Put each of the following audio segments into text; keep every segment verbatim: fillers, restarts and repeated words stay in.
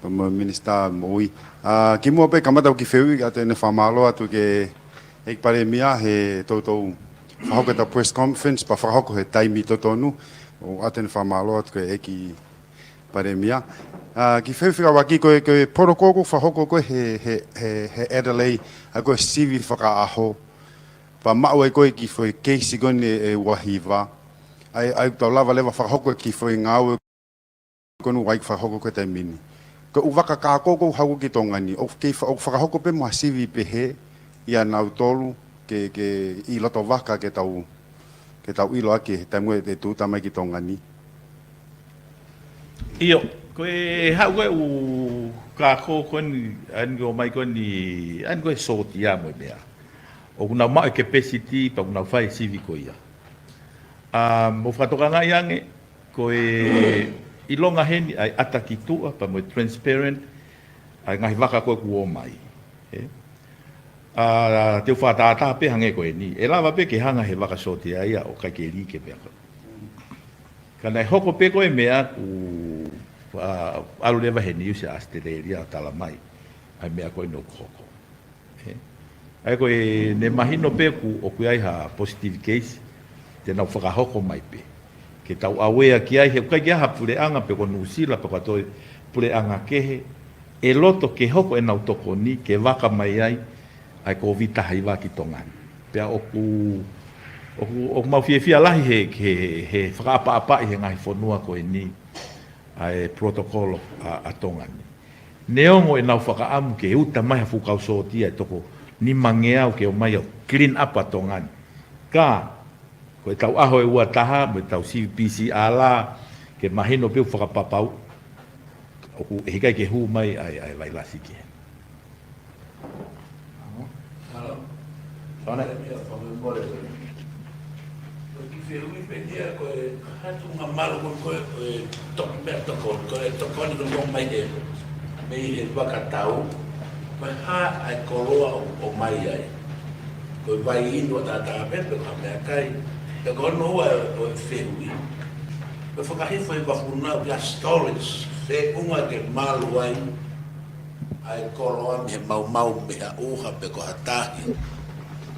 Mo e Minisitā Moʻui. ʻA, kimuʻa pē kamata ʻeku kiʻi fehuʻi, ʻoatu ʻeni e fakamālō atu ki he ʻEiki Palēmia he toutou fakahoko ʻeta press conference, pea fakahoko he taimi totonu, ʻoatu ʻeni e fakamālō atu ki he ʻEiki Palēmia. ʻA, kiʻi fehuʻi fika ʻuluaki, ko e, ko e protocol ʻoku fakahoko ko ē he, he, he, he Adelaide, ʻa ia ko e sivi fakaʻaho. Pea maʻu ai ko ē kiʻi foʻi keisi ko eni ʻe ua hiva. ʻA ia, ʻa ia ʻoku tau lava leva fakahoko e kiʻi foʻi ngāue ko eni ʻoku ʻai ke fakahoko ko ē he taimi ni. Ko e ʻū vaka kākā ʻoku haʻu ki Tonga ni, ʻoku kei fa-, ʻoku fakahoko pē mo ha sivi pehē ʻia nautolu ke, ke ʻi loto vaka ke tau, ke tau ʻilo ʻaki he taimi ʻe tūʻuta mai ki Tonga ni. ʻIo, ko e haʻu ko ē ʻū kākā ko eni, ʻa eni ʻoku ʻomai ko eni, ʻa eni ko e sōtia mo e meʻa. ʻOku nau maʻu e capacity, pea ʻoku nau fai e sivi ko ia. ʻA, mou fakatokangaʻi ange, ko e ʻilonga heni ʻa e ʻata ki tuʻa, pea mo e transparent, ʻa e ngaahi vaka ko ē ʻoku ō mai. ʻE? ʻA, te u fakatātā pē hangē ko eni. ʻE lava pē ke hanga he vaka sōtia ia ʻo ʻikai ke lī ke meʻa ko ē. Ka naʻe hoko pē ko e meʻa ʻoku, ʻa, ʻalu leva he niusi ʻa ʻAositelēlia ʻo tala mai ʻa e meʻa ko eni ʻoku hoko. ʻE? ʻA ia ko ʻene mahino pē ʻoku, ʻoku ʻi ai ha positive case, te nau fakahoko mai pē. Ke tau aware ki ai, he ʻoku ʻikai ke ʻi ai ha puleʻanga pe ko Nuʻusila pe ko ha toe puleʻanga kehe ʻe loto ke hoko ʻenau tokoni ke vaka mai ai ʻa e Kōviti taha hiva ki Tonga ni. Pea ʻoku, ʻoku, ʻoku mau fiefia lahi he, he, he fakaʻapaʻapaʻi he ngaahi fonua ko eni ʻa e protocol ʻa, ʻa Tonga ni. Neongo ʻenau fakaʻamu ke uta mai ha fuʻu kau sōtia ʻe toko nimangeau ke ō mai ʻo clean up ʻa Tonga ni. Ka, ko ʻetau ʻaho ʻe ua taha, mo ʻetau sivi P C R, ke mahino pē ʻoku fakapapau, ʻoku ʻe ʻikai ke hū mai ʻa e, ʻa e vailasi ki heni. Hello? Sone? Ia, fakamolemole. Ko e kiʻi fehuʻi pē ia ko e hā e tuʻunga malu ko ē, ko e, ko e tok-, meʻa tokoni, ko e tokoni ko ē ʻoku ʻomai he, mei he vakatau, ko e hā ʻa e koloa ʻoku ʻomai ai. Ko e vai inu ʻataʻatā pē, pe ko ha meʻakai, pe ko hono ua ʻo e fehuʻi. Ko e fakahifo ʻe he Vafu Vunau ki ha storage, feʻunga ke malu ai ʻa e koloa mei he maumau, mei ha ʻuha pe ko ha tahi.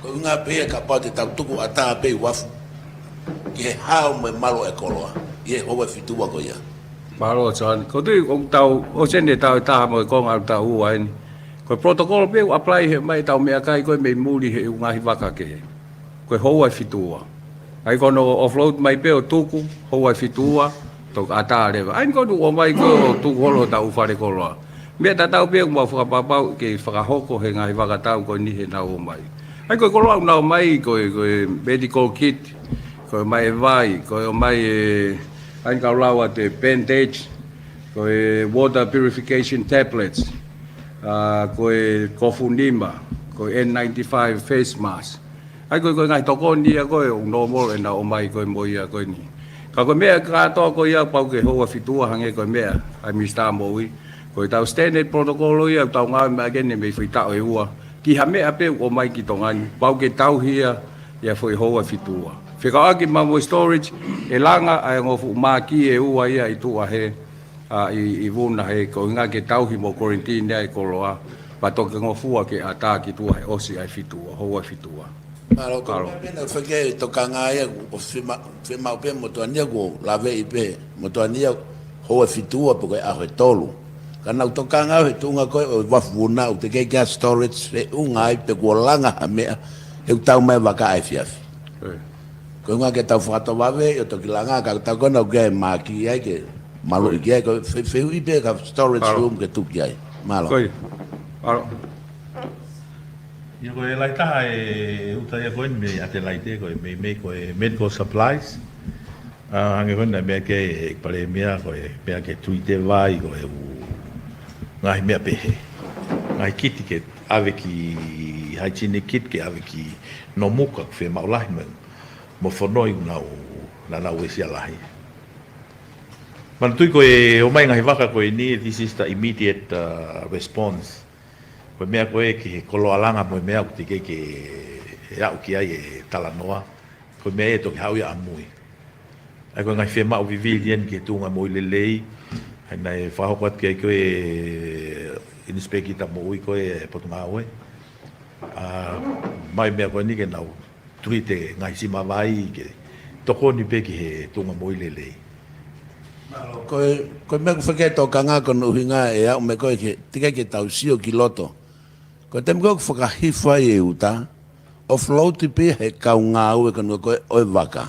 Ko e ʻuhinga pē ia kapau te tau tuku ʻatā pē ʻi uafu ki he hao mo e malu ʻa e koloa ʻi he houa ʻe fitu ua ko ia. Mālō, John. Ko e tui ʻoku tau, ʻosi eni e taʻu ʻe taha mo e konga ʻalu taʻu ua eni. Ko e protocol pē ʻoku apply he mai ʻetau meʻakai ko ē mei muli he ʻū ngaahi vaka kehe. Ko e houa ʻe fitu ua. ʻA ia ko hono offload mai pē ʻo tuku, houa ʻe fitu ua, toki ʻatā leva. ʻA ia ko eni ʻoku ō mai ko ē ʻo tuku holo hotau fale koloa. Meʻa tatau pē ʻoku mau fakapapau ke fakahoko he ngaahi vakatau ko eni heʻenau ō mai. ʻA ia ko e koloa ʻoku nau ō mai, ko e, ko e medical kit, ko e ʻomai e vai, ko e ʻomai e, ʻa ia kau lau atu e bandage, ko e water purification tablets, ʻa, ko e kofu nima, ko e N ninety-five face mask. ʻA ia ko e, ko e ngaahi tokoni ia ko ē ʻoku normal ʻenau ō mai ko ē mo ia ko eni. Ka ko e meʻa kātoa ko ia pau ke houa ʻe fitu ua hangē ko e meʻa ʻa e Minisitā Moʻui. Ko ʻetau standard protocol ia ʻoku tau ngāue mai ki ai mei he foʻi taʻu ʻe ua. Ki ha meʻa pē ʻoku ō mai ki Tonga ni, pau ke tauhi ia ʻi ha foʻi houa ʻe fitu ua. Fekauʻaki mo e storage, ʻe langa ʻa e ongo fuʻu māki ʻe ua ia ʻi tuʻa hē, ʻa, ʻi, ʻi Vuna hē, ko e ʻuhinga ke tauhi mo quarantine ai e koloa, pea toki ngofua ke ʻatā ki tuʻa hē ʻosi ʻa e fitu ua, houa ʻe fitu ua. Mālō, ko e meʻa pē naʻe fekauʻi e tokanga ia, ʻoku fiema-, fiemaʻu pē motuʻa ni ia ʻoku laveʻi pē, motuʻa ni ia houa ʻe fitu ua pe ko e ʻaho ʻe tolu. Ka naʻa ku tokanga au he tuʻunga ko ē ʻo e Vafu Vunau, teʻeki ke ʻi ai ha storage feʻunga ai pe kuo langa ha meʻa, he ʻoku tau mai vaka ʻa e efiafi. ʻE. Ko e ʻuhinga ke tau fakatovave, ʻo toki langa, ka tau ko ē naʻa ku ʻai e māki ai ke maluʻi ki ai, ko e fe-, fehuʻi pē ki ha storage room ke tuku ki ai. Mālō. Ko ia. Mālō. Ia ko e lahi taha e uta ia ko eni mei ʻAtelaite, ko e mei, mei ko e medical supplies. ʻA, hangē ko eni naʻe meʻa ki ai e Palēmia, ko e meʻa ke tuite vai, ko e ʻū ngaahi meʻa pehē. Ngaahi kiti ke ʻave ki, hygienic kit ke ʻave ki Nomuka, ʻoku fiemaʻu lahi mo, mo fonoi ʻoku nau, naʻa nau uesia lahi. Manatuʻi ko e ō mai ngaahi vaka ko eni, this is the immediate, uh, response. Ko e meʻa ko ē ki he koloa langa mo e meʻa ʻoku teʻeki ke aʻu ki ai e talanoa. Ko e meʻa ʻe toki haʻu ia ʻamui. ʻA ia ko e ngaahi fiemaʻu vivili eni ki he tuʻunga moʻui lelei, He naʻe fakahoko atu ki ai ko e Inispekita Moʻui ko e Potungāue. ʻA, mai meʻa ko eni ke nau treat e ngaahi simavai ke tokoni pē ki he tuʻunga moʻui lelei. Ko e, ko e meʻa ʻoku feketokanga ko hono ʻuhinga e aʻu mai ko e ke, teʻeki ke tau sio ki loto. Ko e taimi ko ē ʻoku fakahifo ai e uta, offload pē he kau ngāue ko eni ko e ʻo e vaka.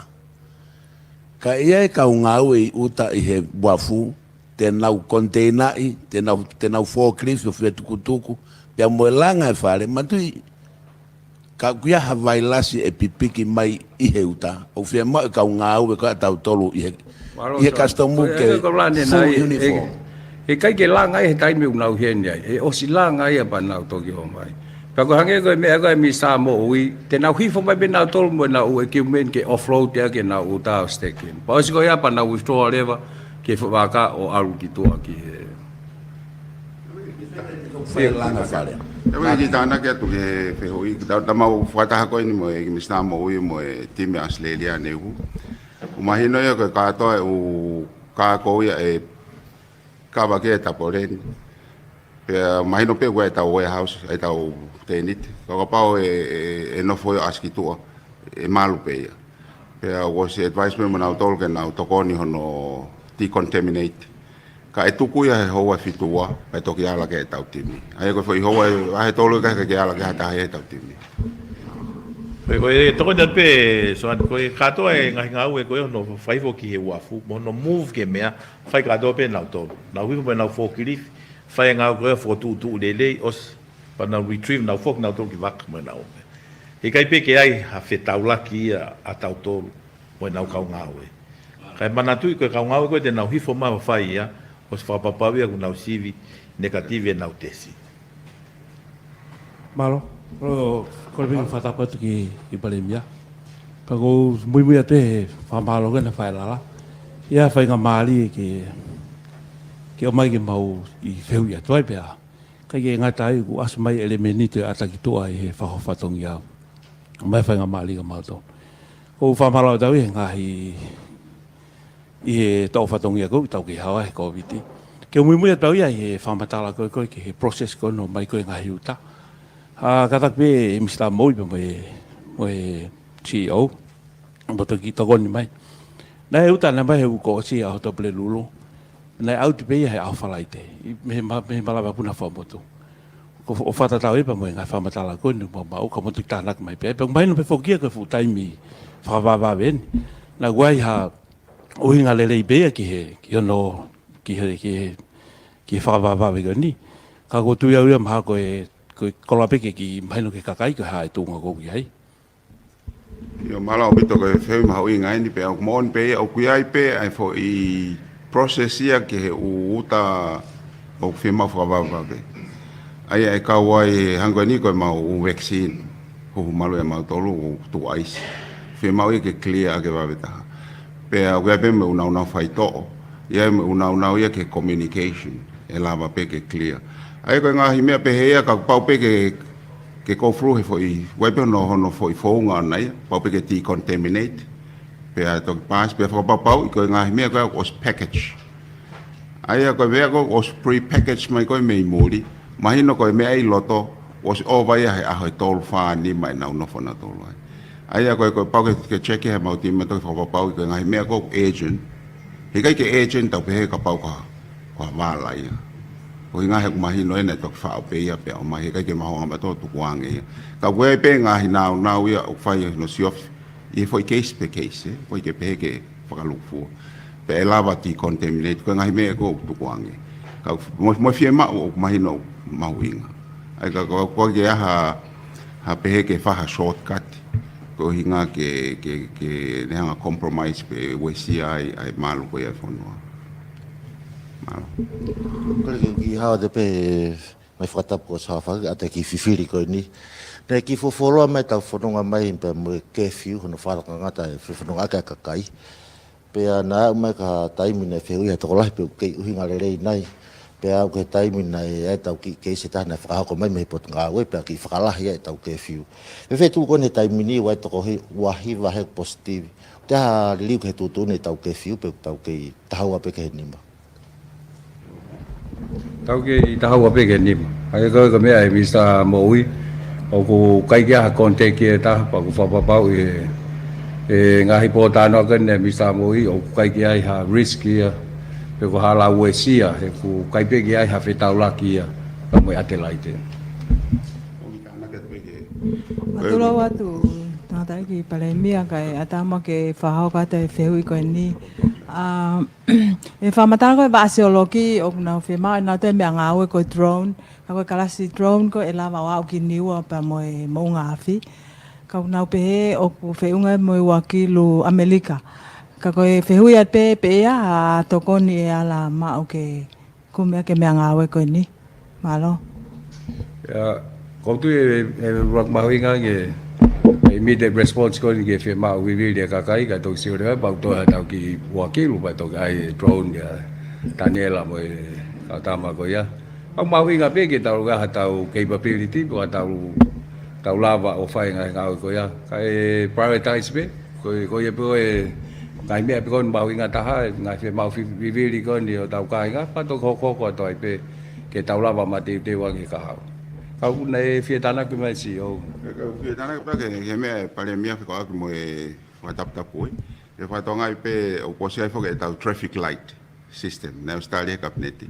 Ka ʻi ai e kau ngāue ʻi ʻuta ʻi he uafu, te nau container ʻi, te nau, te nau forklift ʻo fie tukutuku, pea mo e langa e fale, manatuʻi, ka ʻoku ʻi ai ha vailasi ʻe pipiki mai ʻi he uta, ʻoku fiemaʻu e kau ngāue ko ē ʻa tautolu ʻi he, ʻi he customs ke full uniform. ʻE ʻikai ke langa ia he taimi ʻoku nau ʻi heni ai. ʻE ʻosi langa ia pea nau toki ō mai. Pea ko e hangē ko e meʻa ko ē ʻa e Minisitā Moʻui, te nau hifo mai pē nautolu mo ʻenau equipment ke offload ia ke nau uta ʻo stake in. Pea ʻosi ko ia pea nau withdraw leva ki he vaka ʻo ʻalu ki tuʻa ki he Fai langa fale. ʻE ʻikai ke tānaki atu ki he fehuʻi, ta, ta mau fakataha ko eni mo e Minisitā Moʻui mo e timi ʻAositelēlia ʻaneuhu. ʻOku mahino ia ko e kātoa ʻoku kākou ia ʻe kava ki he tapoleni. Pea mahino pē ko e tau warehouse, e tau tēniti. Ka kapau ʻe, ʻe, ʻe nofo ʻo ʻasi ki tuʻa, ʻe malu pē ia. Pea ʻoku ʻosi advice pē mo nautolu ke nau tokoni hono decontaminate. Ka ʻe tuku ia he houa ʻe fitu ua, pea toki ala ki ai e tau timi. ʻA ia ko e foʻi houa ʻe, ʻa e tolu ʻe ʻikai ke ala ki ai ha taha he tau timi. Ko e, ko e tokoni atu pē, Soani, ko e kātoa e ngaahi ngāue ko ē hono fai foki he uafu, mo hono move ki he meʻa, fai kātoa pē ʻe nautolu. Nau hifo mo ʻenau forklift, fai e ngāue ko ē fokotuʻutuʻu lelei, ʻosi pea nau retrieve, nau foki nautolu ki vaka mo ʻenau ō mai. ʻE ʻikai pē ke ʻi ai ha fetaulaki ia ʻa tautolu mo ʻenau kau ngāue. Kae manatuʻi ko e kau ngāue ko ē te nau hifo mai ʻo fai ia, ʻosi fakapapauʻi ia ʻoku nau sivi negative ʻenau tesi. Mālō, ʻo, ko e pē fakatapu atu ki, ki Palēmia. Pea ʻoku ou muimui atu he fakamālō ko ē naʻe fai ʻe Lala. ʻI ai e faingamālie ke, ke ō mai ke mau ʻi fehuʻi atu ai pea. ʻIkai ke ngata ai ʻoku ʻasi mai e ʻelemēniti ʻo e ʻata ki tuʻa ʻi he fakahoko fatongia. Mai faingamālie kia mautolu. ʻOku ou fakamālō atu au ʻi he ngaahi, ʻi he tau fatongia ko ē ʻoku tau kei haʻu ai he Kōviti. Ke u muimui atu au ia ʻi he fakamatala ko ē ko ē ki he process ko ē ʻo e ō mai ko ē e ngaahi uta. ʻA, kātaki pē Minisitā Moʻui pea mo e, mo e C E O. Mo toki tokoni mai. Naʻe uta naʻe mai he uike kuo ʻosi ʻi he ʻaho Tuʻapulelulu. Naʻe ʻauti pē ia he ʻaho Falaite. ʻI, mei he ma-, mei he malava puna fakamotu. ʻOku, ʻoku fakatatau ia pea mo e ngaahi fakamatala ko eni ʻoku mau maʻu ka mau toki tānaki mai pē. Pea mahino pē foki ia ko e fuʻu taimi fakavavevave eni. Naʻe ʻi ai ha ʻuhinga lelei pē ia ki he, ki hono, ki he, ki he, ki he fakavavevave ko eni. Ka ʻoku ou tui au ia mahalo ko e, ko e koloa pē ke kiʻi mahino ki he kakai ko e hā e tuʻunga ʻoku ʻi ai. ʻIo, mālō ʻaupito ko e fehuʻi mahuʻinga eni pea ʻoku moʻoni pē ia ʻoku ʻi ai pē ʻa e foʻi process ia ki he ʻū uta ʻoku fiemaʻu fakavavevave. ʻA ia ʻe kau ai hangē ko eni ko e mau ʻū vaccine. Huhu malu ʻe mautolu ʻoku tuku ʻaisi. Fiemaʻu ia ke clear ʻaki e vave taha. Pea ʻoku ʻi ai pē mo e ʻū nāunau faitoʻo. ʻI ai mo e ʻū nāunau ia ki he communication. ʻE lava pē ke clear. ʻA ia ko e ngaahi meʻa pehē ia ka pau pē ke ke go through he foʻi, ʻoku ʻi ai pē hono, hono foʻi founga ʻana ia, pau pē ke decontaminate, pea toki pass, pea fakapapauʻi ko e ngaahi meʻa ko ē ʻoku ʻosi package. ʻA ia ko e meʻa ko ē ʻoku ʻosi pre-package mai ko ē mei muli, mahino ko e meʻa ʻi loto, ʻosi ʻova ia he ʻaho ʻe tolu fā nima ʻenau nofo nautolu ai. ʻA ia ko e, ko e pau ke, ke check he mau timi toki fakapapauʻi ko e ngaahi meʻa ko ē urgent. He ʻikai ke urgent tau pehē kapau ka ko ha vala ia. Ko e ʻuhinga he ʻoku mahino ʻena ʻe toki faʻo pē ia pea ʻomai he ʻikai ke mahuʻinga mautolu tukuange ia. Ka ʻoku ʻi ai pē ngaahi nāunau ia ʻoku fai hono siofi ʻi he foʻi case per case, ʻe, ʻoku ʻikai ke pehē ke fakalūkufua. Pea ʻe lava decontaminate, ko e ngaahi meʻa ko ē ʻoku tukuange. Ka mo, mo fiemaʻu ʻoku mahino mahuʻinga. ʻA ia ka, ka, ʻoku ʻikai ke ʻi ai ha, ha pehē ke fai ha shortcut. Ko e ʻuhinga ke, ke, ke ne hanga compromise pe uesia ai, ʻa e malu ko ia e fonua. Mālō. Kole ke u kiʻi hao atu pē, mai fakatapu ko Safa, ʻa e kiʻi fifili ko eni. Naʻe kiʻi fuofua loa mai tau fononga mai pea mo e curfew, hono fakalakangata e fefononga ʻaki ʻa e kakai. Pea naʻe aʻu mai ki ha taimi naʻe fehuʻi ʻe ha tokolahi pe ʻoku kei ʻuhinga lelei nai. Pea aʻu ki he taimi naʻe ʻi ai e tau kiʻi keisi ʻe taha naʻe fakahoko mai mei he Potungāue pea kiʻi fakalahi ai e tau curfew. Pea fetuʻu ko eni he taimi ni ʻoku ʻi ai e toko hi-, ua hiva he positive. Te ha liliu ki he tuʻutuʻuni e tau curfew pe ʻoku tau kei taha ua pē ki he nima. Tau ke ʻi taha ua pē ki he nima. ʻA ia ko e, ko e meʻa ʻa e Minisitā Moʻui, ʻoku ʻikai ke ʻi ai ha contact ʻe taha, pea ʻoku fakapapauʻi ʻe he, ʻe he ngaahi pōtalanoa ko eni ʻa e Minisitā Moʻui, ʻoku ʻikai ke ʻi ai ha risk ia, pe ko ha lau uesia, he ʻoku ʻikai pē ke ʻi ai ha fetaulaki ia, pea mo e Adelaide. Mālō atu, Tangataʻeiki Palēmia, kae ʻatā muʻa ke fakahoko atu e fehuʻi ko eni. ʻA, ʻi he fakamatala ko ē ʻa e Vaʻa Siolokī, ʻoku nau fiemaʻu ʻe nautolu e meʻangāue ko e drone. Ka ko e kalasi drone ko ē ʻe lava ʻo aʻu ki Niua pea mo e moʻunga afi. Ka ʻoku nau pehē ʻoku feʻunga mo e ua kilu ʻAmelika. Ka ko e fehuʻi atu pē, pe ʻe ʻi ai ha tokoni ʻe ala maʻu ke kumi ʻaki e meʻangāue ko eni. Mālō. ʻIa, ʻoku ou tui ʻe, ʻe ʻuluaki mahuʻinga ange e immediate response ko eni ke fiemaʻu vivili e kakai, kae toki sio leva, pea ʻoku toe ʻi ai haʻatau kiʻi ua kilu, pea toki ʻai e drone ia, Taniela mo e kau tama ko ia. ʻOku mahuʻinga pē ke tau ʻi ai haʻatau capability, pea tau, tau lava ʻo fai e ngaahi ngāue ko ia. Kae prioritize pē, ko e, ko ia pē ʻa e ngaahi meʻa pē ko eni mahuʻinga taha, ngaahi fiemaʻu fi-, vivili ko eni ʻo hotau kāinga, pea toki hokohoko atu ai pē ke tau lava mateuteu ange ki he kahaʻu. Ka ʻoku ou fie tānaki mai, CEO. ʻOku ou fie tānaki pē ki he, ki he meʻa ʻa e Palēmia fekauʻaki mo e fakataputapui. ʻE fakatokangaʻi pē ʻoku ʻosi ʻi ai foki ʻetau traffic light system, naʻe ʻosi tali ʻe he Kapineti.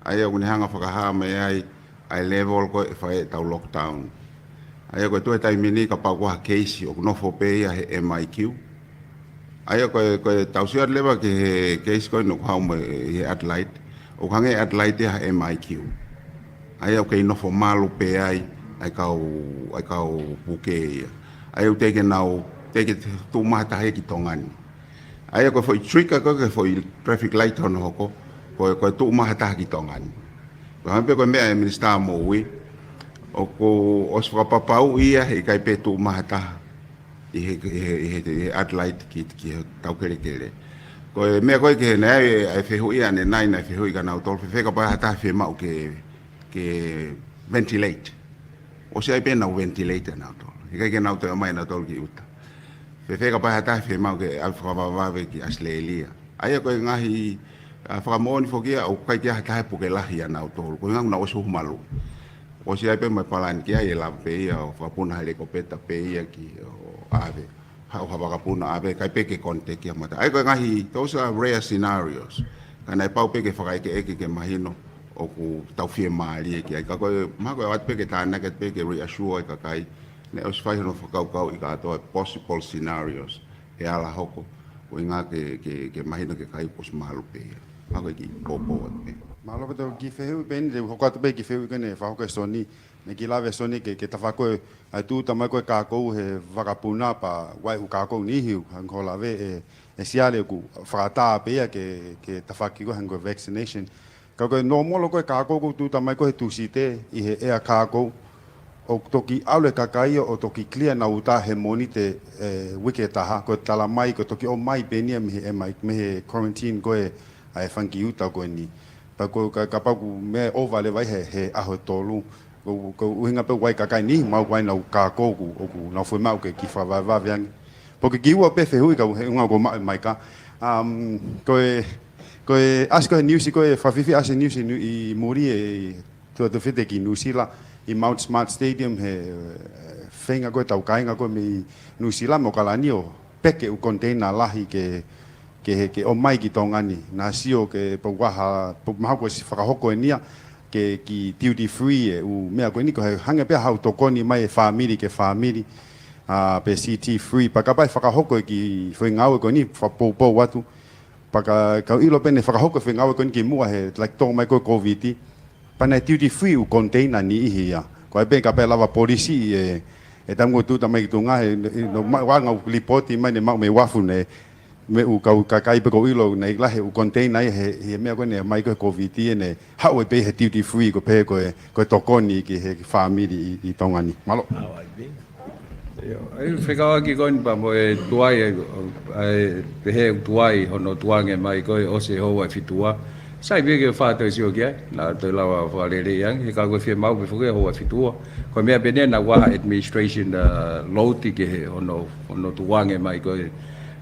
ʻA ia ʻoku ne hanga ʻo fakahā mai ai ʻa e level ko ē ʻe fai ai ʻetau lockdown. ʻA ia ko e tuʻu he taimi ni kapau ko ha keisi ʻoku nofo pē ia he M I Q. ʻA ia ko e, ko e tau sio atu leva ki he keisi ko ē naʻe haʻu mai ʻi he Adelaide. ʻOku hangē ʻa Adelaide ia ha M I Q. ʻA ia ʻoku kei nofo malu pē ai ʻa e kau, ʻa e kau puke ia. ʻA ia ʻoku teʻeki ke nau, teʻeki ke tuʻu maʻa ha taha ia ki Tonga ni. ʻA ia ko e foʻi trigger ko ē ki he foʻi traffic light hono hoko, ko e, ko e tuʻu maʻa ha taha ki Tonga ni. Ko e hangē pē ko e meʻa ʻa e Minisitā Moʻui, ʻoku ʻosi fakapapauʻi ia he ʻikai pē tuʻu maʻa ha taha ʻi he, ʻi he, ʻi he, ʻi he Adelaide ki, ki hotau kelekele. Ko e meʻa ko ē ki he, naʻe ʻi ai e fehuʻi ʻanenai, naʻe fehuʻi kia nautolu, fēfē kapau ʻe ʻi ai ha taha fiemaʻu ke, ke ventilate. ʻOsi ʻi ai pē ʻenau ventilate ʻanautolu. ʻIkai ke nau toe ʻomai ʻanautolu ki ʻuta. Fēfē kapau ʻe ʻi ai ha taha fiemaʻu ke ʻave fakavavevave ki ʻAositelēlia. ʻA ia ko e ngaahi, ʻa, fakamoʻoni foki ia ʻoku ʻikai ke ʻi ai ha taha ʻe puke lahi ʻia nautolu. Ko e ʻuhinga naʻa nau ʻosi huhu malu. ʻOsi ʻi ai pē mo e palani ki ai ʻe lava pē ia ʻo fakapuna helikopeta pē ia ki ʻo ʻave. Haʻu ha vakapuna ʻave, ʻikai pē ke contact ia mo ha taha. ʻA ia ko e ngaahi, those are rare scenarios. Ka naʻe pau pē ke fakaʻekeʻeke ke mahino ʻoku tau fiemālie ki ai. Ka ko e, mahalo ko e ʻoatu pē ke tānaki atu pē ke reassure e kakai. Naʻe ʻosi fai hono fakakaukauʻi kātoa e possible scenarios ʻe ala hoko, ko e ʻuhinga ke, ke, ke mahino ki he kakai kuo ʻosi malu pē ia. Mahalo ko e kiʻi poupou atu pē. Mālō. Pea ko e kiʻi fehuʻi pē eni, te u hoko atu pē ki he fehuʻi ko eni naʻe fakahoko ʻe Soni, naʻe kiʻi lave ʻa Soni ki he, ki he tafaʻaki ko ē ʻa e tuʻuta mai ko ē e kākou he vakapuna pea ʻoku ʻi ai e ʻū kākou niʻihi, hangē ko e lave ʻe, ʻe Siale ʻoku fakaʻatā pē ia ki he, ki he tafaʻaki ko ē hangē ko e vaccination. Ka ko e normal ko ē e kākou ʻoku tuʻuta mai ko ē he Tūsite ʻi he ʻea kākou, ʻoku toki ʻalu e kakai ʻo toki clear ʻenau uta he Mōnite, ē, uike ʻe taha, ko e tala mai ko e toki ʻomai pē eni ia mei he M I, mei he quarantine ko ē ʻa e fanga kiʻi uta ko eni. Pea ko e ka-, kapau ʻoku meʻa ʻova leva ia he, he ʻaho ʻe tolu, ko, ko e ʻuhinga pē ʻoku ʻi ai e kakai niʻihi maʻu ko ē ʻenau kākou ʻoku, ʻoku nau fiemaʻu ke kiʻi fakavavevave ange. Pea ko e kiʻi ua pē fehuʻi ka u he ʻuhinga ko e maʻu e maika. Um, ko e, ko e ʻasi ko ē he niusi ko ē, fakafiefia ʻasi e niusi ʻi Nu-, ʻi muli ē, ʻi Tuʻapulelulu ki Nuʻusila, ʻi Mount Smart Stadium he, ē, feinga ko ē ʻetau kāinga ko ē mei Nuʻusila mo ʻAokalani ʻo peke e ʻū container lahi ke, ke, ke ʻomai ki Tonga ni. Naʻa sio ke pau ʻe ʻi ai ha, pau mahalo kuo ʻosi fakahoko eni ia, ke kiʻi duty free e ʻū meʻa ko eni, ko e hangē pē ha ʻū tokoni mai e fāmili ki he fāmili, ā, pe C T free. Pea kapau ʻe fakahoko e kiʻi foʻi ngāue ko eni, fakapoupou atu. Pea ka, ka u ʻilo pē naʻe fakahoko e foʻi ngāue ko eni kimuʻa he, like, tō mai ko ē e Kōviti. Pea naʻe duty free e ʻū container niʻihi ia. Ko e pē kapau ʻe lava polisi ʻe, ʻe tamu ko e tuʻuta mai ki tuʻa he, ʻi, no, ma-, ʻa e ngaahi lipoti mai naʻe maʻu mei uafu naʻe, mei he ʻū kau kakai pē ʻoku ou ʻilo naʻe lahi e ʻū container ia he, he meʻa ko ē naʻe ʻomai ko ē he Kōviti ʻe ne haʻu ai pē he duty free ko e pehē ko e, ko e tokoni ki he fāmili ʻi, ʻi Tonga ni. Mālō. ʻIo, ʻa ia fekauʻaki ko eni pea mo e tuai, ʻa e, ʻa e pehē ʻoku tuai hono tukuange mai ko ē ʻosi e houa ʻe fitu ua. Sai pē ke fai ha toe sio ki ai, naʻa toe lava fakaleleiʻi ange, he ka ko e fiemaʻu pē foki e houa ʻe fitu ua. Ko e meʻa pē eni naʻe ʻi ai ha administration, ā, load ki he hono, hono tukuange mai ko ē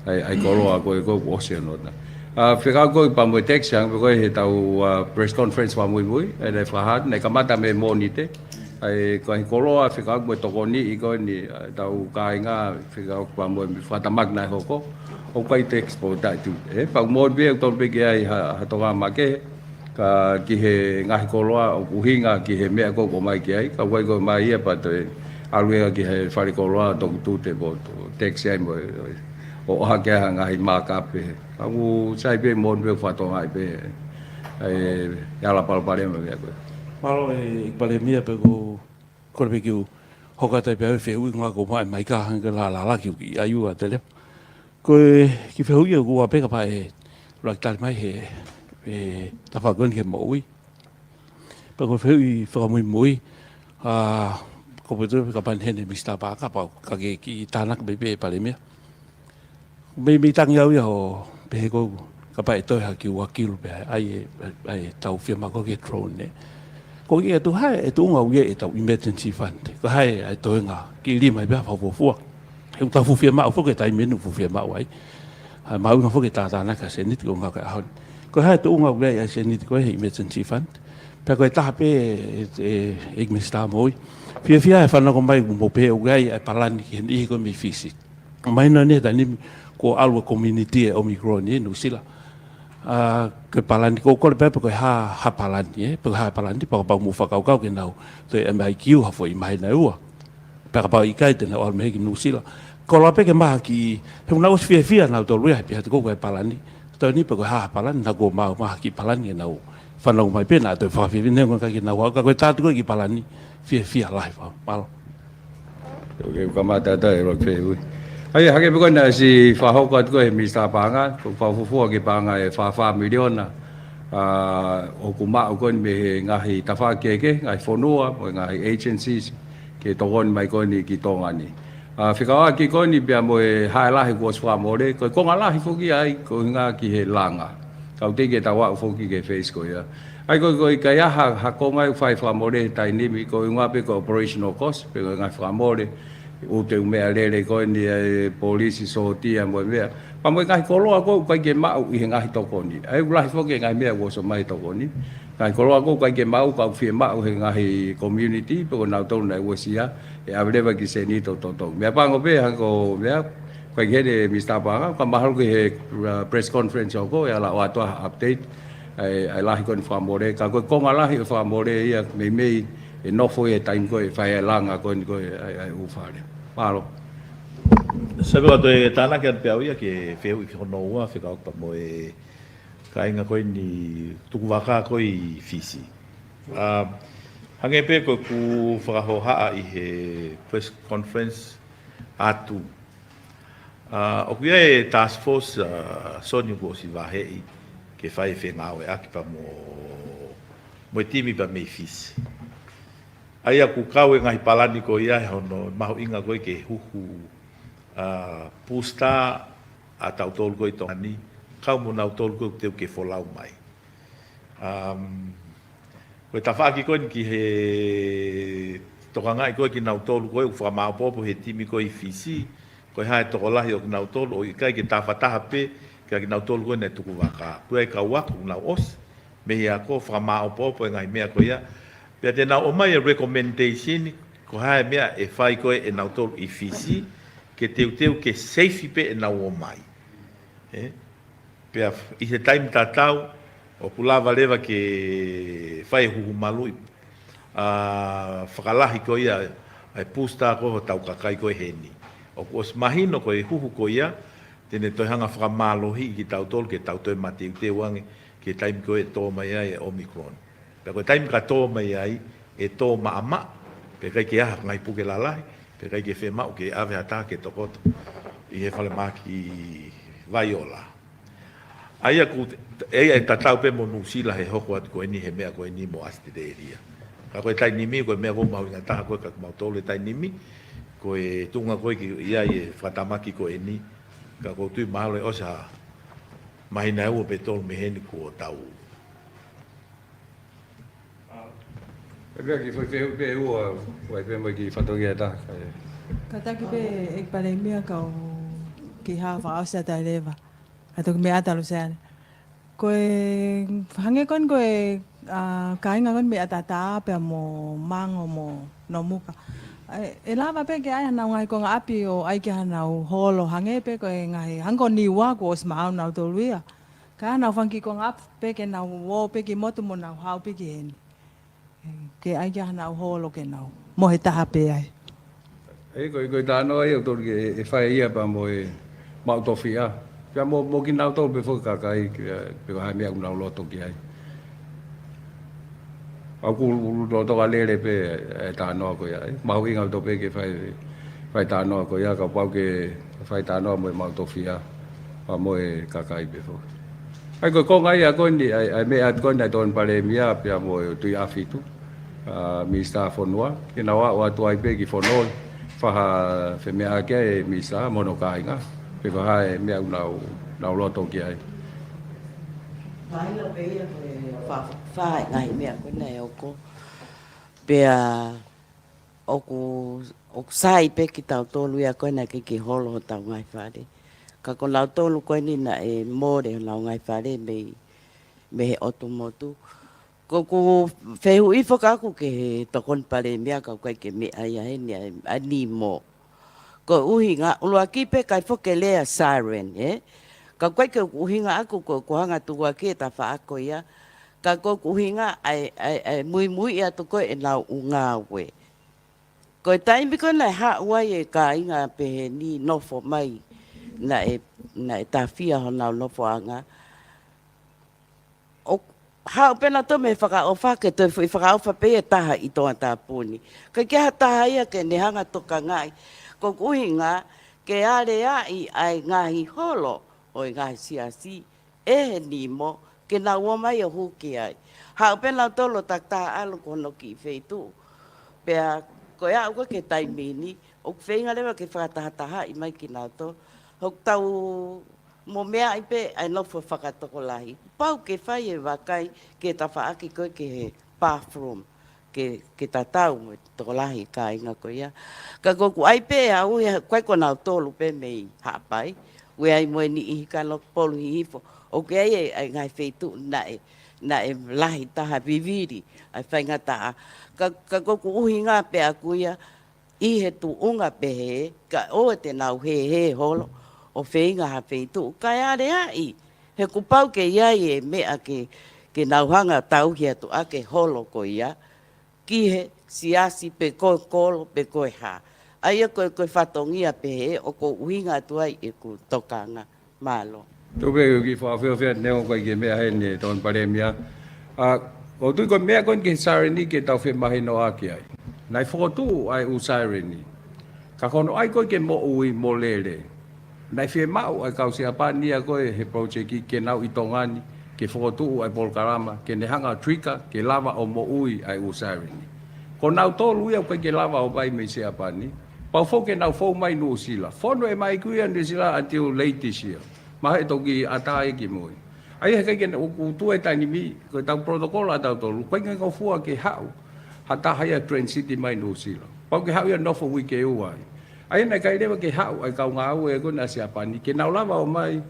ʻa e, ʻa e koloa ko ē kuo ʻosi hono tā. ʻA, fekauʻaki pea mo e tax, hangē pē ko e he tau, ʻa, press conference fakamuimui, ʻe ne fakahā, naʻe kamata mei he Mōnite. ʻA e, ko e koloa, fekauʻaki mo e tokoni ʻi ko eni, ʻa, tau kāinga, fekauʻaki pea mo e fakatamaki naʻe hoko. ʻOku ʻikai tax pea taʻetū. ʻE, pea ʻoku moʻoni pē, ʻoku tonu pē ke ʻi ai ha, ha tonga makehe, ka ki he ngaahi koloa, ʻoku ʻuhinga ki he meʻa ko ē ʻoku ʻomai ki ai, ka ʻoku ʻikai ko e ʻomai ia pea toe ʻalu ia ki he fale koloa, toki tute pea toe tax ai mo e, ʻo ʻohake ha ngaahi markup pē. Ka ʻoku sai pē moʻoni pē ʻoku fakatokangaʻi pē, ʻe, ʻe ala palopalema meʻa ko ē. Mālō ʻEiki Palēmia, pea ʻoku kole pē ke u hoko atu ai pē ʻa e fehuʻi ko ē kuo maʻu mai ka hangē ko e lālala ki, ki ai ua tele. Ko e kiʻi fehuʻi ʻoku ʻoatu pē kapau ʻe lava ke tali mai he, he tafaʻaki ko eni ki he moʻui. Pea ko e fehuʻi fakamuimui, ʻa, ko e pehē kapau ʻe heni Minisitā Paʻanga, pea ka ke kiʻi tānaki mai pē Palēmia. Meimei tangi au ia ʻo pehē ko ē kapau ʻe toe ha kiʻi ua kilu pē ʻa e, ʻa e, ʻa e tau fiemaʻu ko ē ki he drone ē. Ko e kiʻi ʻatu hā e tuʻunga ʻoku ʻi ai ʻetau emergency fund. Ko e hā e toenga kiʻi lima pē ha fakafuofua. He ʻoku tau fuʻu fiemaʻu foki he taimi ni ʻoku fuʻu fiemaʻu ai. ʻA, mahuʻinga foki ke tātānaki ʻa e sēniti ko e ngaahi ʻaho ni. Ko e hā e tuʻunga ʻoku ʻi ai ʻa e sēniti ko ē he emergency fund. Pea ko e taha pē ʻe, ʻe, ʻEiki Minisitā Moʻui. Fiefia he fanongo mai mo pehē ʻoku ʻi ai ʻa e palani ki he niʻihi ko ē mei Fisi. Mahino eni he taimi ni kuo ʻalu ʻa e community ʻa e Omicron ʻi Nuʻusila. ʻA, ko e palani ʻoku kole pē pe ko e hā, hā palani, ē? Pe ko e hā palani, pea kapau mou fakakaukau ke nau toe M I Q ha foʻi māhina ʻe ua. Pea kapau ʻe ʻikai te nau ʻalu mei he ki Nuʻusila. Kole pē ke maʻu ha kiʻi, he ʻoku nau ʻosi fiefia nautolu ia he pehē atu ko e palani. Tau ni pe ko e hā palani, naʻa kuo maʻu maʻu ha kiʻi palani ke nau fanongo mai pē naʻa toe fakafiefia neongo ʻikai ke nau haʻu ka ko e tā atu ko ē kiʻi palani, fiefia lahi fau. Mālō. ʻOku kamata atu e loki fehuʻi. ʻA ia, hangē pē ko ē naʻe ʻosi fakahoko atu ko ē he Minisitā Paʻanga, ko e fakafuofua ki he paʻanga ʻe fā fā miliona, ʻa, ʻoku maʻu ko eni mei he ngaahi tafaʻaki kehekehe, ngaahi fonua, mo e ngaahi agencies, ke tokoni mai ko eni ki Tonga ni. ʻA, fekauʻaki ko eni pea mo e hā e lahi kuo ʻosi fakamole, ko e konga lahi foki ia ʻoku ʻuhinga ki he langa. Ka ʻoku teʻeki ke tau aʻu foki ki he phase ko ia. ʻA ia ko e, ko e ʻikai ha, ha konga ʻoku fai fakamole he taimi ni, ko e ʻuhinga pē ko e operational cost, pe ko e ngaahi fakamole, ʻū te ʻū meʻalele ko eni ʻa e polisi, sōtia mo e meʻa. Pea mo e ngaahi koloa ko ē ʻoku ʻikai ke maʻu ʻi he ngaahi tokoni. ʻA ia ʻoku lahi foki e ngaahi meʻa kuo ʻosi ʻomai he tokoni. Ngaahi koloa ko ē ʻoku ʻikai ke maʻu, ka ʻoku fiemaʻu he ngaahi community, pe ko nautolu naʻe uesia, ʻe ʻave leva ki he sēniti ʻo totongi. Meʻapango pē, hangē ko e meʻa, ʻoku ʻikai ke heni e Minisitā Paʻanga, ka mahalo ki he, uh, press conference ʻe hoko, ʻe ala ʻoatu ha update, ʻa e, ʻa e lahi ko eni fakamole, ka ko e konga lahi ʻo e fakamole ia, meimei ʻe nofo ia he taimi ko ē ʻe fai ai e langa ko eni ko ē ʻa e, ʻa e ʻū fale. Mālō. Sai pē ka u toe tānaki atu pē au ia ki he fehuʻi hono ua, fekauʻaki pea mo e kāinga ko eni tukuvaka ko ē ʻi Fisi. ʻA, hangē pē ko ʻeku fakahohaʻa ʻi he press conference atu. ʻA, ʻoku ʻi ai e task force, ʻa, Soni kuo ʻosi vaheʻi ke fai e fengāueʻaki pea mo, mo e timi pea mei Fisi. ʻA ia ʻoku kau e ngaahi palani ko ia he hono mahuʻinga ko ē ke huhu, ʻa, booster ʻa tautolu ko ē ʻi Tonga ni, kau mo nautolu ko ē ʻoku teʻeki ke folau mai. Um, ko e tafaʻaki ko eni ki he tokangaʻi ko ē kinautolu ko ē ʻoku fakamāʻopoʻopo he timi ko ē ʻi Fisi, ko e hā e tokolahi ʻo kinautolu, ʻo ʻikai ke tafataha pē kia kinautolu ko ē naʻe tukuvaka. Ko e kau ako ʻoku nau ʻosi mei he ako, fakamāʻopoʻopo e ngaahi meʻa ko ia. Pea te nau ʻomai e recommendation, ko e hā e meʻa ʻe fai ko ē ʻe nautolu ʻi Fisi, ke teuteu ke safe pē ʻenau ō mai. Ē? Pea ʻi he taimi tatau, ʻoku lava leva ke fai e huhu maluʻi, ʻa, fakalahi ko ia ʻa e booster ko ē hotau kakai ko ē heni. ʻOku ʻosi mahino ko e huhu ko ia, te ne toe hanga fakamālohiʻi kitautolu ke tau toe mateuteu ange ki he taimi ko ē ʻe tō mai ai e Omicron. Pea ko e taimi ka tō mai ai, ʻe tō maʻamaʻa, pea ʻikai ke ʻi ai ha ngaahi puke lalahi, pea ʻikai ke fiemaʻu ke ʻave ha taha ke tokoto ʻi he falemahaki vaiola. ʻA ia ʻoku, ʻe, ʻe tatau pē mo Nuʻusila he hoko atu ko eni he meʻa ko eni mo ʻAositelēlia. Ka ko e taimi ni, ko e meʻa ʻoku mahuʻinga taha ko ē kia kimautolu he taimi ni, ko e tuʻunga ko ē ʻoku ʻi ai e fakatamaki ko eni, ka ʻoku ou tui mahalo ʻe ʻosi ha māhina ʻe ua pe tolu mei heni kuo tau. ʻE meʻa ki he foʻi fehuʻi pē ʻe ua, ʻoku ʻi ai pē mo e kiʻi fatongia ʻe taha, ē. Kātaki pē ʻEiki Palēmia kau kiʻi hā fakaʻosi atu ai leva. Ka toki meʻa atu ʻa Luseane. Ko e hangē ko eni ko e, ʻa, kāinga ko eni mei ʻAtatā pea mo Mango mo Nomuka. ʻE, ʻe lava pē ke ʻai haʻanau ngaahi konga ʻapi ʻo ʻai ki haʻanau holo hangē pē ko e ngaahi, hangē ko Niua kuo ʻosi maʻu ʻe nautolu ia. Ka ʻai haʻanau fanga kiʻi konga ʻapi pē ke nau ō pē ki motu mo nau haʻu pē ki heni. Ke ʻai ki haʻanau holo ke nau mohe taha pē ai. ʻE, ko e, ko e talanoa ia ʻoku totonu ke ʻe fai ia pea mo e maʻu tofiʻa. Pea mo, mo kinautolu pē foki kakai, ke, pe ko e hā e meʻa ʻoku nau loto ki ai. ʻOku ʻuluʻulu toka lele pē e talanoa ko ia. ʻE, mahuʻinga ʻaupito pē ke fai, fai talanoa ko ia, kapau ke fai talanoa mo e maʻu tofiʻa. Pea mo e kakai pē foki. ʻA ia ko e konga ia ko eni, ʻa e, ʻa e meʻa ko eni ʻa e Tokoni Palēmia pea mo e Tuʻi ʻAhofitu, ʻa, Minisitā Fonua, ke nau aʻu atu ai pē ki Fono, fai ha femeʻaʻaki ʻa e Minisitā mo hono kāinga, pe ko e hā e meʻa ʻoku nau, nau loto ki ai. Mahino pē ia ko e fa-, fai ngaahi meʻa ko ena ʻe hoko. Pea ʻoku, ʻoku sai pē kitautolu ia ko ena ke ke holo hotau ngaahi fale. Ka ko nautolu ko eni naʻe mole honau ngaahi fale mei, mei he ʻotu motu. Ko ʻeku fehuʻi foki ʻaʻaku ki he Tokoni Palēmia ka ʻoku ʻikai ke meʻa ia heni ʻa e, ʻa e Nimo. Ko e ʻuhinga, ʻuluaki pē ʻikai foki ke lea siren, ē? Ka ʻoku ʻikai ke ʻuhinga ʻaʻaku ko, ko e hanga tukuakiʻi e tafaʻaki ko ia. Ka ko ʻeku ʻuhinga ʻa e, ʻa e, ʻa e muimui atu ko ē ʻenau ʻū ngāue. Ko e taimi ko ē naʻe haʻu ai e kāinga pehē ni nofo mai, naʻe, naʻe tāfia honau nofoʻanga. ʻO haʻu pē nautolu mei he fakaʻofa ke toe foʻi fakaʻofa pē ia ʻe taha ʻi Tongatapu ni. ʻIkai ke ʻi ai ha taha ia ke ne hanga tokangaʻi. Ko ʻeku ʻuhinga ke aleaʻi ʻa e ngaahi holo ʻo e ngaahi siasi ʻe he Nimo ke nau ō mai ʻo hū ki ai. Haʻu pē nautolu ʻo takitaha ʻalu ki hono kiʻi feituʻu. Pea ko e aʻu ko ē ki he taimi ni, ʻoku feinga leva ke fakatahatahaʻi mai kinautolu. ʻOku tau momeaʻi pē ʻa e nofo fakatokolahi. Pau ke fai e vakai ki he tafaʻaki ko ē ki he bathroom, ke, ke tatau mo e tokolahi kāinga ko ia. Ka ko ʻeku ʻai pē au ia, ko e ko nautolu pē mei Haʻapai, ʻoku ʻi ai mo e niʻihi Kanokupolu Hihifo, ʻoku ʻi ai e, ʻa e ngaahi feituʻu naʻe, naʻe lahi taha vivili ʻa e faingataʻa. Ka, ka ko ʻeku ʻuhinga pē ʻaʻaku ia, ʻi he tuʻunga pehē, ka ʻoua te nau hēhē holo ʻo feinga ha feituʻu, kae aleaʻi, he kuo pau ke ʻi ai e meʻa ke, ke nau hanga tauhi atu ʻaki e holo ko ia, ki he siasi pe ko e kolo pe ko e hā. ʻA ia ko e, ko e fatongia pehē ʻoku ou ʻuhinga atu ai ʻeku tokanga. Mālō. Tuku pē ke u kiʻi fakaʻofoʻofa atu neongo ʻikai ke meʻa heni e Tokoni Palēmia. ʻA, ʻoku ou tui ko e meʻa ko eni ki he siren ni ke tau femahinoʻaki ai. Naʻe fokotuʻu ʻa e ʻū siren ni. Ka ko hono ʻai ko ē ke moʻui mo lele. Naʻe fiemaʻu ʻa e kau Siapani ia ko ē he project ke nau ʻi Tonga ni, ke fokotuʻu ʻa e polokalama, ke ne hanga ʻo trigger, ke lava ʻo moʻui ʻa e ʻū siren ni. Ko nautolu ia ʻoku ʻikai ke lava ʻo ō mai mei Siapani. Pau foki ke nau fou mai Nuʻusila. Fonu e maiku ia Nuʻusila until late this year. Mahalo ʻe toki ʻatā ia ki mui. ʻA ia he ʻikai ke ne ʻuku tu e taimi, ko ʻetau protocol ʻatautolu. ʻIkai ke ngofua ke haʻu ha taha ia transit mai Nuʻusila. Pau ke haʻu ia nofo uike ua ai. ʻA ia naʻe ʻikai leva ke haʻu ʻa e kau ngāue ko ena ʻa Siapani. Ke nau lava ʻo ō mai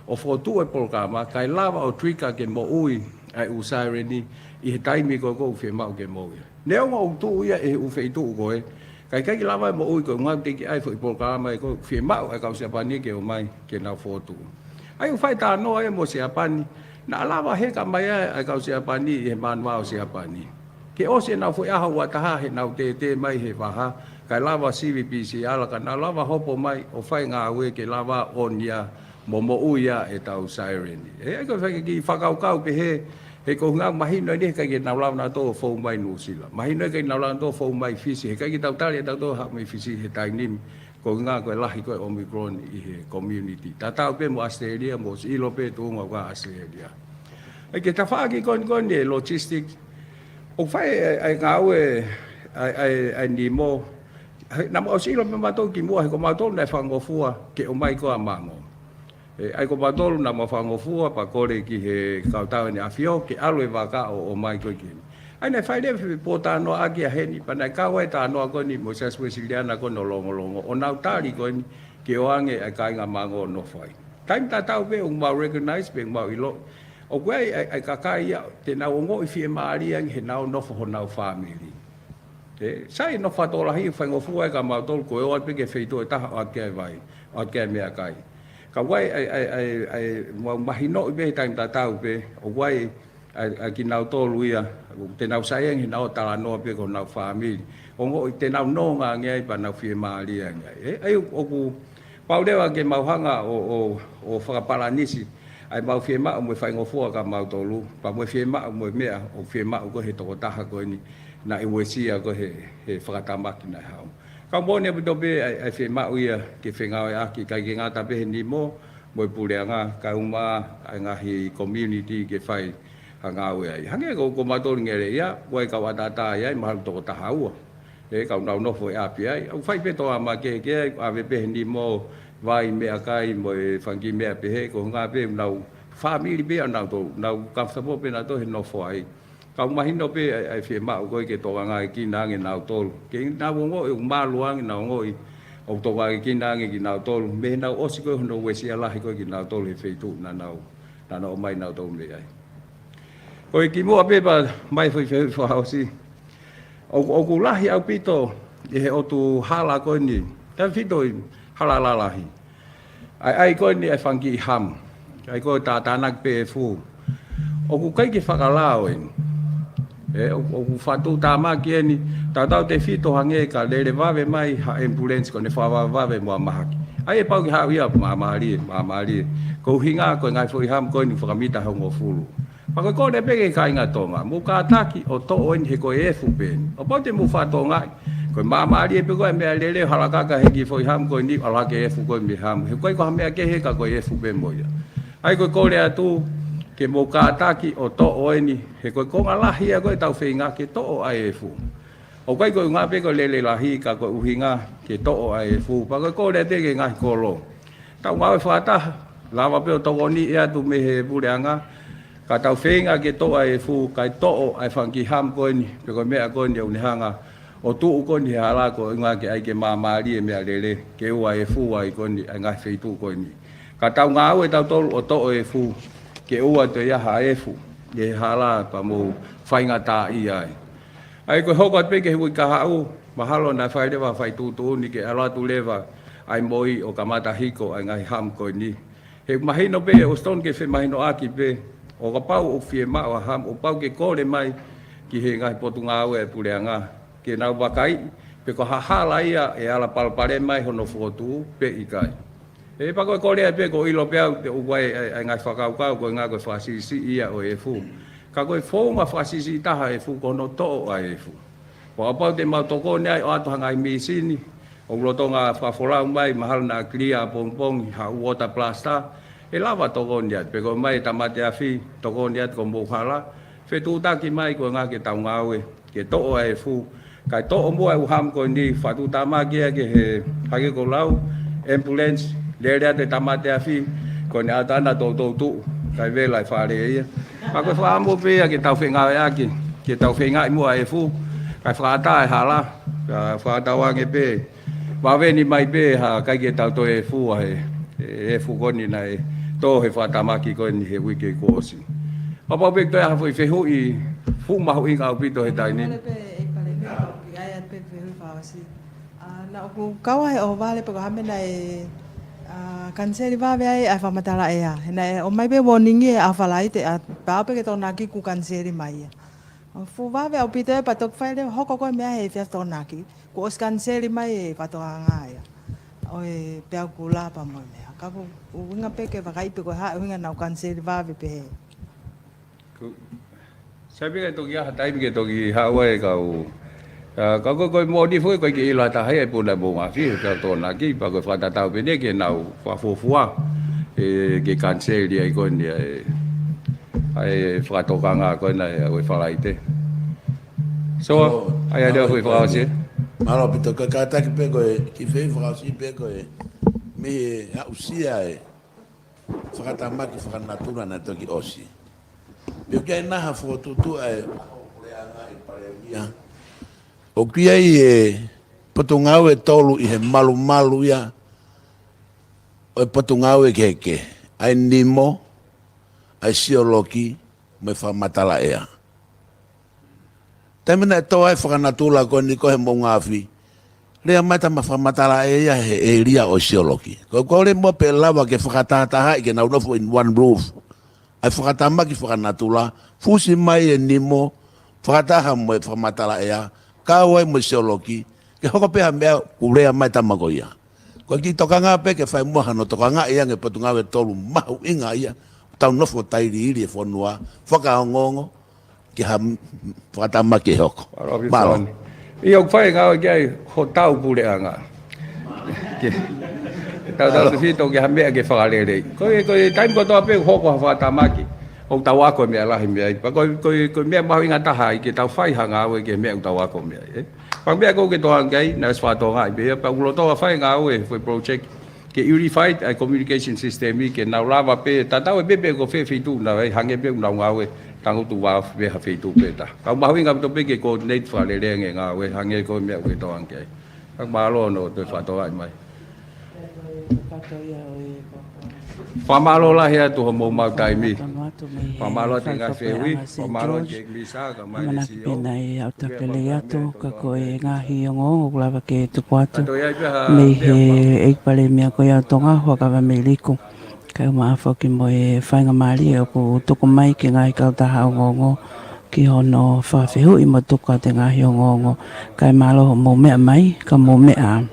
ʻo fokotuʻu e polokalama, kae lava ʻo trigger ke moʻui ʻa e ʻū siren ni ʻi he taimi ko ē ʻoku fiemaʻu ke moʻui. Neongo ʻoku tuʻu ia ʻi he ʻū feituʻu ko ē, ka ʻikai ke lava e moʻui ko e ʻuhinga teʻeki ai foʻi polokalama ia ko ē fiemaʻu ʻa e kau Siapani ke ō mai ke nau fokotuʻu. ʻA ia ʻoku fai talanoa ia mo Siapani, naʻa lava heka mai ai ʻa e kau Siapani ʻi he manuā ʻo Siapani. Ke ʻosi ʻenau foʻi ʻaho ua taha heʻenau tētē mai he vaha, kae lava sivi P C R, ka nau lava hopo mai ʻo fai ngāue ke lava ʻo on ia mo moʻui ia ʻetau siren ni. ʻE, ʻe ko e fai kiʻi fakakaukau pehē, he ko e ʻuhinga mahino eni he ʻikai ke nau lava nautolu ʻo fou mai Nuʻusila. Mahino ʻikai ke nau lava nautolu ʻo fou mai Fisi, he ʻikai ke tau tali ʻe tautolu haʻu mei Fisi he taimi ni, ko e ʻuhinga ko e lahi ko ē Omicron ʻi he community. Tatau pē mo Australia, mou ʻosi ʻilo pē tuʻunga ʻo Australia. ʻA ia ki he tafaʻaki ko eni ko eni e logistics, ʻoku fai e, e ngāue ʻa e, ʻa e, ʻa e Nimo. He, naʻa mou ʻosi ʻilo pē mautolu kimuʻa, he ko mautolu naʻe fakangofua ke ō mai ko ē ʻa Mango. ʻE, ʻa ia ko mautolu naʻa mau fakangofua pea kole ki he kau tau ʻEne ʻAfio ke ʻalu e vaka ʻo, ʻo ō mai ko ē ki heni. ʻA ia naʻe fai leva e fetalanoaʻaki ʻa heni, pea naʻe kau ai e talanoa ko eni mo e Siasi Uēsiliana ko eni ʻo Longolongo, ʻo nau tali ko eni ke ʻoange ʻa e kāinga Mango ʻo nofo ai. Taimi tatau pē ʻoku mau recognize pē ʻoku mau ʻilo, ʻOku ʻi ai ʻa e kakai ia te nau ongoʻi fiemālie ange heʻenau nofo honau fāmili. Sai, nofo fakatokolahi, faingofua ʻa e ka mautolu ko e ʻoatu pē ki he feituʻu ʻe taha, ʻoatu ki ai e vai, ʻoatu ki ai e meʻakai. Ka ʻoku ʻi ai ʻa e, ʻa e, ʻa e, ʻa e, mau mahinoʻi pē he taimi tatau pē, ʻoku ʻi ai ʻa e, ʻa e kinautolu ia, te nau sai ange heʻenau talanoa pē ki honau fāmili. Ongoʻi te nau nonga ange ai pea nau fiemālie ange ai. ʻE, ʻa ia ʻoku pau leva ke mau hanga ʻo, ʻo, ʻo fakapalanisi ʻa e mau fiemaʻu mo e faingofua ka mautolu, pea mo e fiemaʻu mo e meʻa ʻoku fiemaʻu ko ē he tokotaha ko eni naʻe uesia ko ē he, he fakatamaki naʻe haʻu. Ka ʻoku moʻoni ʻaupito pē ʻa e, ʻa e fiemaʻu ia ke fengāueʻaki, ʻikai ke ngata pē he nimo mo e puleʻanga, kae ʻumaʻā ʻa e ngaahi community ke fai ha ngāue ai. Hangē ko, ko mautolu Ngeleʻia, ʻoku ʻi ai e kau ʻataʻatā ia, mahalo toko taha ua. ʻE, ka ʻoku nau nofo ʻi ʻapi ai, ʻoku fai pē toʻa makehe ki ai, ʻave pē he nimo, vai, meʻakai mo e fanga kiʻi meʻa pehē, ko e ngaahi pē ʻenau fāmili pē ʻanautolu, nau comfortable pē nautolu he nofo ai. Ka ʻoku mahino pē ʻa e, ʻa e fiemaʻu ko ē ke tokangaʻekina ange nautolu. Ke nau ongoʻi ʻoku malu ange, nau ongoʻi ʻoku tokangaʻekina ange kinautolu mei heʻenau ʻosi ko ē hono uesia lahi ko ē kinautolu he feituʻu naʻa nau, naʻa nau ō mai nautolu mei ai. Ko e kimuʻa pē pea mai e foʻi fehuʻi fakaʻosi. ʻOku, ʻoku lahi ʻaupito ʻi he ʻotu hala ko eni, tautefito ʻi he hala lalahi, ʻa e ʻai ko eni ʻa e fanga kiʻi hamu. ʻAi ko e tātānaki pē efu. ʻOku ʻikai ke fakalao eni. ʻE, ʻoku, ʻoku fakatuʻutāmaki eni, tautautefito hangē ka lele vave mai ha ambulance ko eni fakavavevave mo ha mahaki. ʻA ia ʻe pau ke haʻu ia māmālie, māmālie. Ko e ʻuhinga ko e ngaahi foʻi hamu ko eni fakamita hongofulu. Pea ko e kole pē ki he kāinga Tonga, mou kātaki ʻo toʻo eni he ko e efu pē eni. ʻO pau te mou fakatokangaʻi, ko e māmālie pē ko e meʻalele ʻo halakaka he kiʻi foʻi hamu ko eni, ʻalu hake e efu ko ē mei he hamu. He ʻoku ʻikai ko ha meʻa kehe ka ko e efu pē mo ia. ʻA ia ko e kole atu ke mou kātaki ʻo toʻo eni, he ko e konga lahi ia ko ē ʻetau feinga ke toʻo ʻa e efu. ʻOku ʻikai ko e ʻuhinga pē ko e lele lahi ka ko e ʻuhinga ke toʻo ʻa e efu. Pea ko e kole atu ki he ngaahi kolo, tau ngāue fakataha, lava pē ʻo tokoniʻi atu mei he puleʻanga, ka tau feinga ke toʻo ʻa e efu, kae toʻo ʻa e fanga kiʻi hamu ko eni, pe ko e meʻa ko eni ʻoku ne hanga ʻo tuʻu ko eni he hala ko e ʻuhinga ke ʻai ke māmālie e meʻalele, ke ʻoua ʻe efu ai ko eni ʻa e ngaahi feituʻu ko eni. Ka tau ngāue tautolu ʻo toʻo e efu, ke ʻoua toe ʻi ai ha efu ʻi he hala pea mou faingataʻaʻia ai. ʻA ia ko e hoko atu pē ki he uike kahaʻu, mahalo naʻe fai leva ha fai tuʻutuʻuni ke ʻalu atu leva ʻa e moi ʻo kamata hiko ʻa e ngaahi hamu ko eni. He ʻoku mahino pē ʻoku totonu ke femahinoʻaki pē, ʻo kapau ʻoku fiemaʻu ha hamu, ʻoku pau ke kole mai ki he ngaahi potungāue ʻa e puleʻanga, ke nau vakaiʻi pe ko ha hala ia ʻe ala palopalema ai hono fokotuʻu pe ʻikai. ʻE, pea ko e kole pē, ʻoku ou ʻilo pē au ʻoku ʻi ai ʻa e, ʻa e ngaahi fakakaukau ko e ʻuhinga ko e fakasiʻisiʻi ia ʻo e efu. Ka ko e founga fakasiʻisiʻi taha e efu ko hono toʻo ʻa e efu. Pea kapau te mau tokoni ai ʻo ʻoatu ha ngaahi mīsini, ʻoku lolotonga fakafolau mai, mahalo naʻa clear ʻapongipongi, ha water blaster, ʻe lava tokoni atu. Pe ko e ʻomai e tāmate afi, tokoni atu ki homou hala, fetuʻutaki mai ko e ʻuhinga ke tau ngāue ke toʻo ʻa e efu, kae toʻo muʻa e ʻū hamu ko eni. Fakatuʻutāmaki ia ki he, hangē ko e lau, ambulance, lele atu e tāmate afi, ko ʻene ʻatā ʻana toutou tuʻu, kae vela e fale ia. Pea ko e fakaʻamu pē ia ke tau fengāueʻaki, ke tau feingaʻi muʻa e efu, kae fakaʻatā e hala, kae fakatauange pē, vave ni mai pē ha ʻikai ke tau toe efu ʻa e, e efu ko eni naʻe tō he fakatamaki ko eni he uike kuo ʻosi. Kapau pē ʻoku toe ʻi ai ha foʻi fehuʻi, fuʻu mahuʻinga ʻaupito he taimi ni. Kole pē ʻe Palēmia, ʻoku ʻi ai atu pē fehuʻi fakaʻosi. ʻA, naʻa ʻoku kau ai ʻo vale pe ko ha meʻa naʻe, ʻa, kaniseli vave ai ʻa e fakamatala ʻea. He naʻe ʻomai pē warning ʻi he ʻaho Falaite, ʻa, pau pē ke Tokonaki kuo kaniseli mai ia. ʻO fuʻu vave ʻaupito ia pea toki fai leva hoko ko e meʻa he efiafi Tokonaki. Kuo ʻosi kaniseli mai e fakatokanga ia ʻo e peau kula pea mo e meʻa. Ka ko e ʻuhinga pē ke vakaiʻi pe ko e hā e ʻuhinga naʻa nau kaniseli vave pehē. Ko, sai pē ke toki ʻi ai ha taimi ke toki haʻu ai e kau. ʻA, ka ko, ko e moʻoni foki ʻoku ʻikai ke ʻilo ʻe ha taha ia ʻe puna mo ngaahi fie, ka Tokonaki, pea ko e fakatatau pē eni ke nau fakafuofua ʻe, ke kaniseli ai ko eni ʻa e, ʻa e fakatokanga ko ena ʻo e Falaite. So, ʻa ia ʻa e foʻi fakaʻosi. Mālō ʻaupito, ka kātaki pē ko e kiʻi fehuʻi fakaʻosi pē ko e mei he aʻusia e fakatamaki fakanatula naʻe toki ʻosi. Pe ʻoku ʻi ai nai ha fokotuʻutuʻu ʻa e puleʻanga ʻe Palēmia ʻoku ʻi ai e potungāue ʻe tolu ʻi he malumalu ia ʻo e potungāue kehekehe. ʻA e nimo, ʻa e sioloki mo e fakamatala ʻea. Taimi naʻe tō ai e fakanatula ko eni ko ē he moʻunga afi, lea mai tama fakamatala ʻea he ʻēlia ʻo e sioloki. Ko e kole muʻa pē lava ke fakatahatahaʻi ke nau nofo in one roof. ʻA e fakatamaki fakanatula, fusi mai e nimo, fakataha mo e fakamatala ʻea, kau ai mo e sioloki, ke hoko pē ha meʻa ʻoku lea mai tama ko ia. Ko e kiʻi tokanga pē ke fai muʻa hano tokangaʻi ange Potungāue ʻe tolu mahuʻinga ia, tau nofo tailiili e fonua, fakaongoongo, ke ha m-, fakatamaki ʻe hoko. Mālō. Mālō. ʻIo, ʻoku fai e ngāue ki ai hotau puleʻanga. Ke, ke tau tau Mālō. Tefito ke ha meʻa ke fakalelei. Ko e, ko e taimi kotoa pē ʻoku hoko ha fakatamaki, ʻoku tau ako e meʻa lahi mei ai. Pea ko e, ko e, ko e meʻa mahuʻinga taha ai ke tau fai ha ngāue ki he meʻa ʻoku tau ako mei ai, ē? Pea meʻa ko ē ke toa ange ai, naʻe ʻosi fakatokangaʻi pē ia, pea ʻoku lotoa fai e ngāue, foʻi project, ke unify ʻa e communication system ē, ke nau lava pē, tatau ai pē pe ko fē feituʻu nau ʻi ai, hangē pē ʻoku nau ngāue tangutu vā pē ha feituʻu pē taha. Ka ʻoku mahuʻinga ʻaupito pē ke coordinate fakalelei ange e ngāue, hangē ko e meʻa ʻoku ke toa ange ai. Ka mālō hono toe fakatokangaʻi mai. Fakamālō lahi atu hoʻomou maʻu taimi. Fakamālō atu e ngaahi fehuʻi. Fakamālō atu e Misa, ka mai le C E O. Manaki pē naʻe ʻau takelei atu, ka ko e ngaahi ongoongo ʻoku lava ke tuku atu mei he ʻEiki Palēmia ko ia ʻo Tonga, Huʻakavameiliku. Kae ʻumaʻā foki mo e faingamālie ʻoku tuku mai ki he ngaahi kautaha ongoongo ki hono fakafehuʻi mo tuku atu e ngaahi ongoongo. Kae mālō hoʻomou meʻa mai, ka mou meʻa